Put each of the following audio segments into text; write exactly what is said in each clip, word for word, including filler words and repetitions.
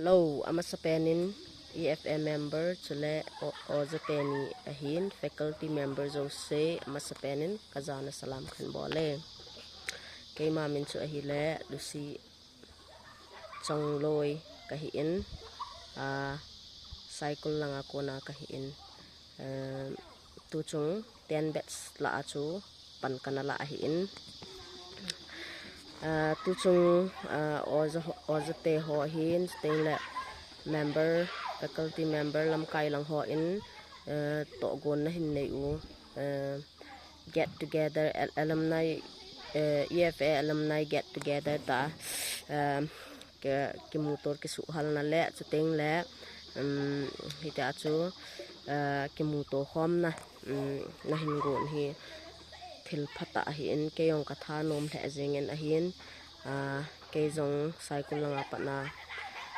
Hello, amasapen in E F A member chule o-, oja teni ahin, faculty member jouse amasapen in kajana salam kahin bol e. Keima min chu ahile Lucy Chongloi kahin, a, Saikul langa kona kahin, eh, tuchung ten batch lah a chu pan kana la ahin. Ah, tuchung, ah, oja ho-, oja te ho ahin, chuteng le member, faculty member lamkai lang hon, eh, tohgon nahin nei u, eh, get together, al-, alumni, eh, E F A alumni get together ta, eh, ki, kimuto kisuhhalna le, chuteng le, um, hitia chu, eh, kimuto khomna, um, nahin gon hi thil phatah ahin, kei jong kathanom lheh jengin ahin, ah, kei jong Saikul langa patna,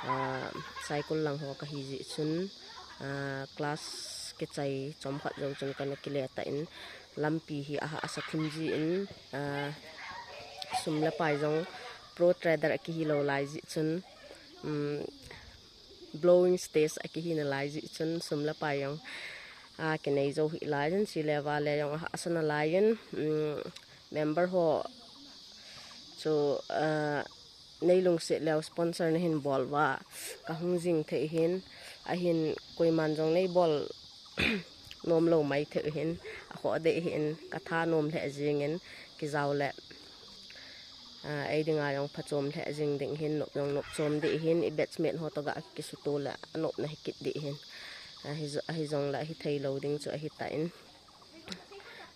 ah, Saikul lang ho kahi jeh chun, ah, class kichai chomkhat jou chun kana kile tan, lampi hi ahahsa thim jin, ah, sum le pai jong pro trader akihi lou lai jeh chun, um, blowing stage akihi nalai jeh chun sum le pai jong, ah, kinei jou hih lai jin, chule vale jong ahahsa nalai jin, um, member ho chu, ah, nei lungset leu sponsor nahin bol uva kahung jing thei hin, ahin koiman jong nei bol nom lou mai thei hin, akhoh deh hin, kathanom lheh jengin, kijao le, ah, ei dinga jong phachom lheh jeng ding hin, nop jong nop chom deh hin, i batchmate ho toh ga kisuto le anopna hi kit deh hin, ah, hijo-, ahi jong le hithei lou ding chu ahi tan.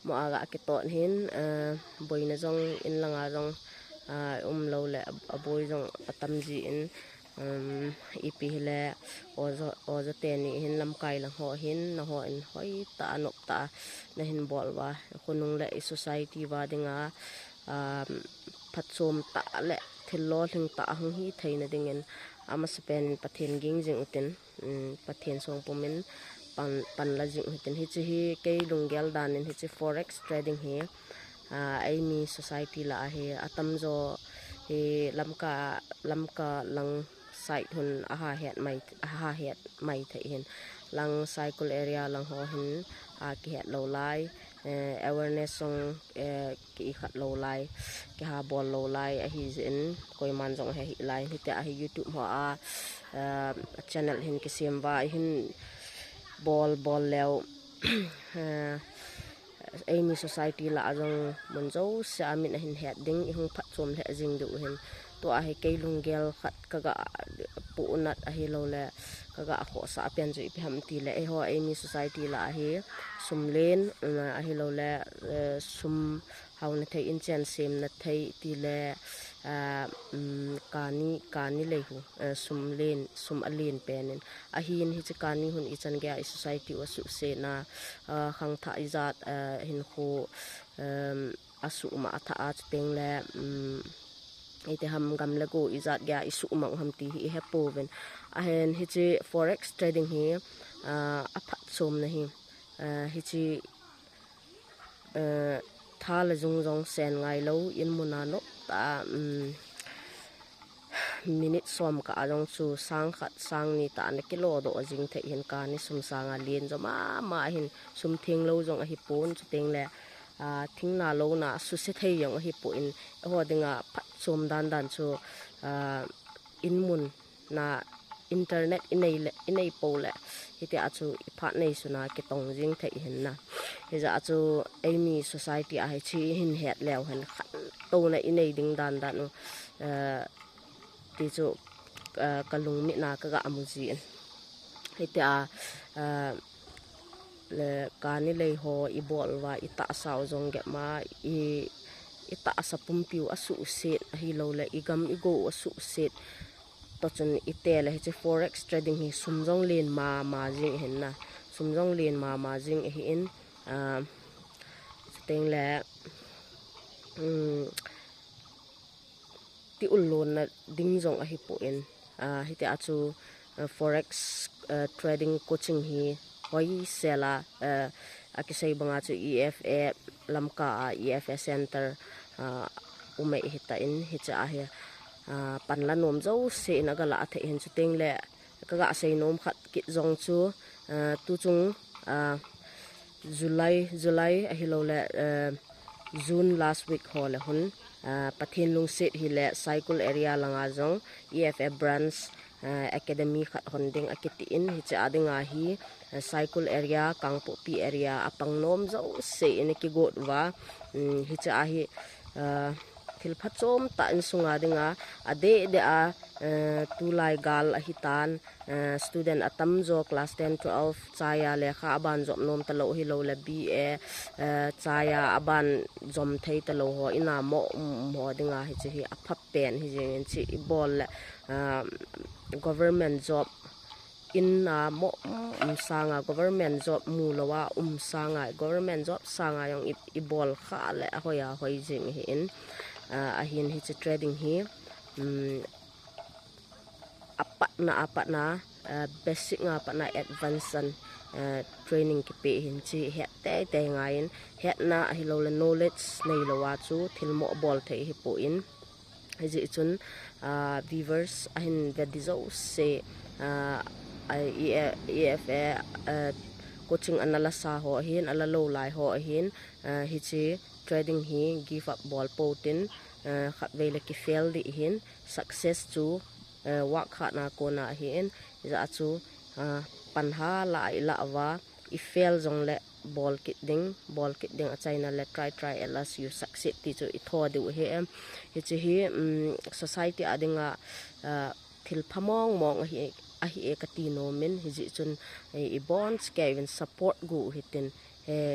Mo aga kitot hin, ah, boina jong in langa jong, ah, um lou le, a, aboi jong atam jin, um, ipi hile, oja, oja teni hin lamkai lang ho hin, nahon hoitah a noptah a nahin bol uva, khonung le i society uva dinga, um, phatchom tah le thil lolhing tah hung hi theina dingin, amasapen in Pathen ging jing utin. Um, Pathen songpum in pan, pan la jing u hitin. Hiche hi kei lunggel dan in hiche forex trading hi, ah, eimi society lah a hi atamjo hi Lamka, Lamka lang side hon aha het mai, aha het mai thei hin. Lang Saikul area lang ho hin akihet lou lai, eh, awareness jong, eh, ki ikhat lou lai, kiha bol lou lai, ahi jeh in koiman jong ahe hih lai, hitia hi YouTube ho a, ah, channel hin kisem uva, hin bol, bol leu, ah, eimi society lah a jong mun jouse a min ahin het ding, ihung phatchom lheh jing diu hin. Tua hi kei lunggel khat kaga pohnat ahilou le, kaga khohsah pen chu ipi ham tile, eiho eimi society lah a hi sum len, um, ahilou le, eh, sum haona thei, inchen semna thei tile, ah, um, kani, kani lei hu, eh, sum len, sum alen pen in. Ahin hiche kani hon ichan geiya i society u asuhsetna, ah, khangthah ijat, ah, hinkho, um, asuhmang thah a chuteng le, um, iti ham gam le go ijat geiya isuhmang u ham ti hi ihe pouvin. Ahin hiche forex trading hi, ah, aphatchomna hi, ah, hiche, eh, tha le jung jong sen ngailou, in mun a noptah a, um, minute som kah a jong chu sang khat, sang ni tah a na kilo doh jing thei hin, kani sum sanga len jo mama hin, sum thenglou jong ahipon, chuteng le, ah, thingna louna suse thei jong ahipon, eiho dinga phatchom dan dan chu, ah, in mun na internet inei le, inei pou le, hitia chu iphat nei suna kitong jing thei hin na. Hijeh a chu eimi society a hiche hin het leu hen khantouna inei ding dan dan u, eh, ti chu, eh, kalungmitna kaga mu jin. Hitia, eh, le kani lei ho ibol uva, itahsa u jong gep ma, i, itahsa pumpi u asuhset, ahilou le igam igo u asuhset. Toh chun ite le hiche forex trading hi sum jong len mama jing ahin na. Sum jong len mama jing ahin, ah, chuteng le, um, ti ullonna ding jong ahipon, ah, hitia chu, ah, forex, ah, trading coaching hi hoisel a, ah, akisei banga chu E F A Lamka a E F A center, ah, um ahitan hiche a hi, ah, panla nom jouse in aga la thei hin, chuteng le kaga sei nom khat kit jong chu, ah, tuchung, ah, July, July ahilou le, ah, June last week ho le hun, ah, Pathen lungset hile Saikul area langa jong E F A branch, ah, academy khat hon ding akiti in, hiche a dinga hi, ah, Saikul area, Kangpokpi area apang nom jouse in akigot uva, um, hiche a hi, ah, thil phachom tah insunga dinga, adeh deh a, eh, tulai gal ahitan, eh, student atamjo class ten, twelve chaiya lekha aban jop nom talou hilou le B A, eh, chaiya aban jom thei talou ho ina mo um, um ho dinga hiche hi aphapen hijeng in hiche ibol le, ah, government job ina mo um, um sanga government job mu louva um sanga government job sanga jong i, ibol kha le ahoi ahoi jing ahin, ah, ahin hiche trading hi, um, apatna, apatna, ah, basic nga patna advance an, ah, training kipe hin hiche het teitei ngai in, hetna ahilou le knowledge neilou a chu thil mo bol thei hipon. Hijeh chun, ah, viewers ahin ve ding jouse, ah, ah, E-, E F A, ah, coaching ana la sa ho ahin, ala lou lai ho ahin, ah, hiche trading hi give up bol pou tin, ah, khatvei le kifail ding ahin, success chu, ah, work hard na kona ahin, hijeh a chu, ah, pan hala ilah uva, ifail jong le bol kit ding, bol kit ding achaina le try, try unless you succeed ti chu itho diu ahi. Hiche hi, um, society a dinga, ah, thil pha mong mong ahi, ahi e kati nom in, hijeh chun, eh, ibon cheh kei uvin support gu u hitin, eh,